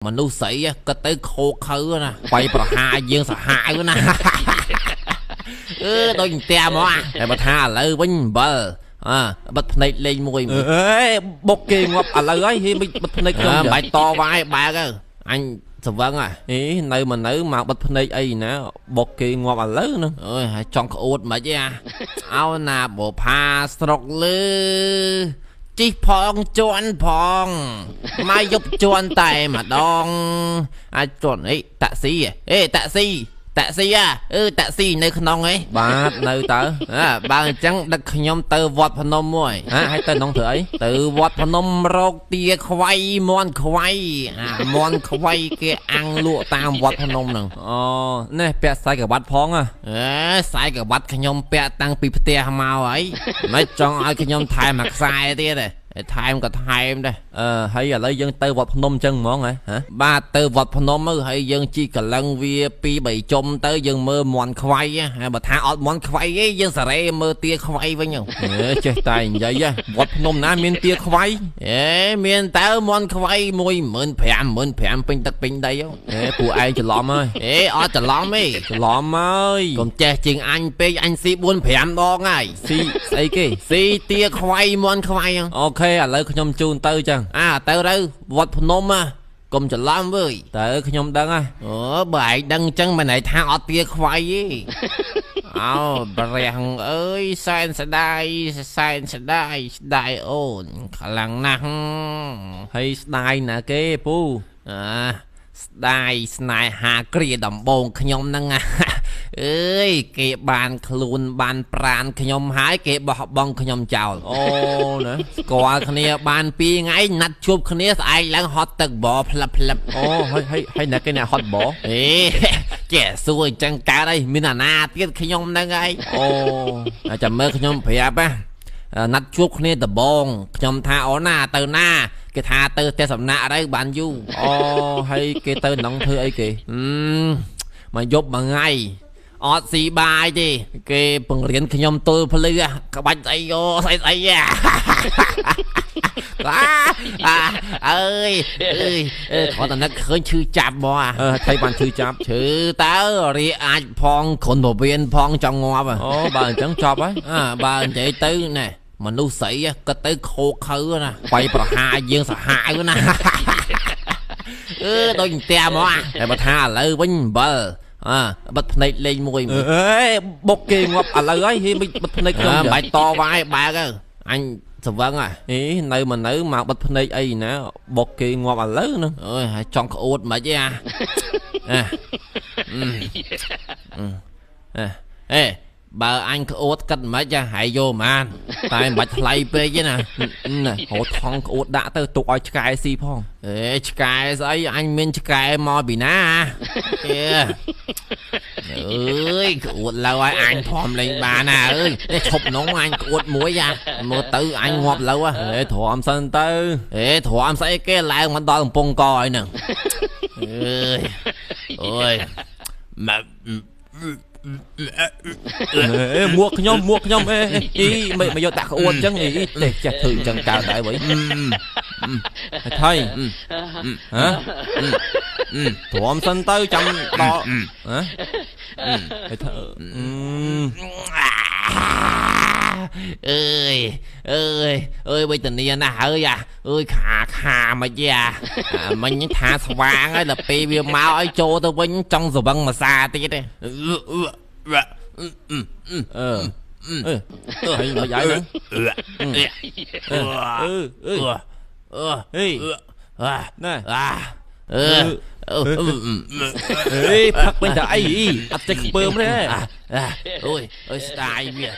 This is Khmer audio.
មនុស្សស្រីគិតទៅខោខៅណា វាយប្រហារយើងសាហាវណា អឺដូចផ្ទះមក តែបើថាឥឡូវវិញ អំបិលអើបិទភ្នែកលេងមួយ អេបុកគេងាប់ឥឡូវហើយ ហេមិនបិទភ្នែកខ្ញុំ មិនបាច់តវាយ បើកទៅអញស្វឹងហ៎ អេនៅមកនៅមកបិទភ្នែកអីណា បុកគេងាប់ឥឡូវហ្នឹង អើយហើយចង់ក្អួតមិនទេអា អោណាបុផាស្រុកលើ ជីកផងជន់ផង មកយប់ជន់តែម្ដង អាចជន់អីតាក់ស៊ី អេតាក់ស៊ី តាក់ស៊ី អឺតាក់ស៊ីនៅក្នុងហី? បាទ នៅតើ បើអញ្ចឹងដឹកខ្ញុំទៅវត្តភ្នំមួយ ហ៎ ឲ្យទៅនងធ្វើអី? ទៅវត្តភ្នំរកទាខ្វៃមន់ខ្វៃ អាមន់ខ្វៃគេអាំងលក់តាមវត្តភ្នំហ្នឹង អូ នេះពាក់ខ្សែក្រវ៉ាត់ផង អេខ្សែក្រវ៉ាត់ខ្ញុំពាក់តាំងពីផ្ទះមកហើយ មិនចង់ឲ្យខ្ញុំថែមមួយខ្សែទៀតទេ ថែមក៏ថែមដែរ អឺហើយឥឡូវយើងទៅវត្តភ្នំអញ្ចឹងហ្មងហ៎? បាទ ទៅវត្តភ្នំទៅ ហើយយើងជីកលឹងវាពីរបីជុំទៅ យើងមើលមន់ខ្វៃ ហើយបើថាអត់មន់ខ្វៃទេ យើងសារ៉េមើលទាខ្វៃវិញ អេចេះតែនិយាយ វត្តភ្នំណាមានទាខ្វៃ? អេមានតើ មន់ខ្វៃ 15000 15000 ពេញទឹកពេញដី អេពួកឯងច្រឡំហើយ អេអត់ច្រឡំទេ ច្រឡំហើយ កុំចេះជាងអញពេក អញស៊ី4 5ដងហើយ ស៊ីស្អីគេ? ស៊ីទាខ្វៃមន់ខ្វៃ អូខេ ឥឡូវខ្ញុំជូនទៅចឹង អាទៅទៅវត្តភ្នំហ៎ កុំច្រឡំវើយ តើខ្ញុំដឹងហ៎ អូបើឯងដឹងចឹង មិនឯងថាអត់ទាខ្វៃទេ អោព្រះអើយ សែនស្ដាយ សែនស្ដាយ ស្ដាយអូនខ្លាំងណាស់ ហើយស្ដាយណាគេពូ? អាស្ដាយស្នេហាគ្រាដំបងខ្ញុំហ្នឹង អើយគេបានខ្លួនបានប្រានខ្ញុំហើយ គេបោះបង់ខ្ញុំចោល អូណា ស្គាល់គ្នាបាន2ថ្ងៃ ណាត់ជួបគ្នាស្អែកឡើងហត់ទឹកបផ្លឹបផ្លឹប អូហើយហើយហើយណាគេអ្នកហត់ប អេចេះសួរអញ្ចឹងកើតអី មានអាណាទៀត ខ្ញុំហ្នឹងហើយ អូ ចាំមើលខ្ញុំប្រាប់ណា ណាត់ជួបគ្នាដំបង ខ្ញុំថាអូណាទៅណា គេថាទៅផ្ទះសំណាក់ទៅបានយូរ អូហើយគេទៅនឹងធ្វើអីគេ? មកយប់មួយថ្ងៃអត់ស៊ីបាយទេ គេបង្រៀនខ្ញុំទល់ភ្លឺក្បាច់ស្អីយោស្អីស្អី អាអើយអើយ គ្រាន់តែនឹកឃើញឈឺចាប់មក អឺថៃបានឈឺចាប់ ឈឺតើរាអាចផង គ្រុនពវៀនផង ចង់ងាប់ អូបើអញ្ចឹងចប់ហើយ អើបើនិយាយទៅណែ មនុស្សស្រីគិតទៅខោខៅណា វាយប្រហារយើងសាហាវណា អឺដូចផ្ទះមក តែបើថាឥឡូវវិញ អំបិលអើបិទភ្នែកលេងមួយ អេបុកគេងាប់ឥឡូវហើយ ហេមិនបិទភ្នែកខ្ញុំ មិនបាច់តវាយ បើកទៅអញស្វឹងហ៎ អេនៅមកនៅមកបិទភ្នែកអីណា បុកគេងាប់ឥឡូវហ្នឹង អើយហើយចង់ក្អួតមិនទេអា អេបើអញក្អួតគិតមិនចា ហើយយកមិនតែមិនបាច់ថ្លៃពេកទេណា ណារត់ថងក្អួតដាក់ទៅ ទុកឲ្យឆ្កែស៊ីផង អេឆ្កែស្អី អញមានឆ្កែមកពីណា អេអើយក្អួតលើឲ្យអញធំលេងបានណា អើយនេះឈប់នង អញក្អួតមួយយ៉ា មើលទៅអញងាប់លើ អេទ្រាំសិនទៅ អេទ្រាំស្អីគេ ឡើងមកដល់កំពង់កហើយហ្នឹង អើយអូយមក អេមួកខ្ញុំ មួកខ្ញុំ អេអីមិនមកយកដាក់ក្អួតអញ្ចឹង អីទេចេះធ្វើអញ្ចឹងកើតដែរវិញ ថៃហ៎ ទ្រាំសិនទៅ ចាំដល់ហ៎ ហើយធ្វើ អើយអើយអើយវេទនាណាស់ហើយ អាអើយខាខាមិនទេ អាមិញថាស្វាងហើយ ដល់ពេលវាមកឲ្យចូលទៅវិញ ចង់ស្វឹងមួយសាទៀតទេ អឺអឺហើយមកយាយហ្នឹង អឺអឺអឺអឺហេណែ អឺ អេផឹកវិញតែអី អត់ចេះខ្ពើមទេ អូយអើយស្ដាយវា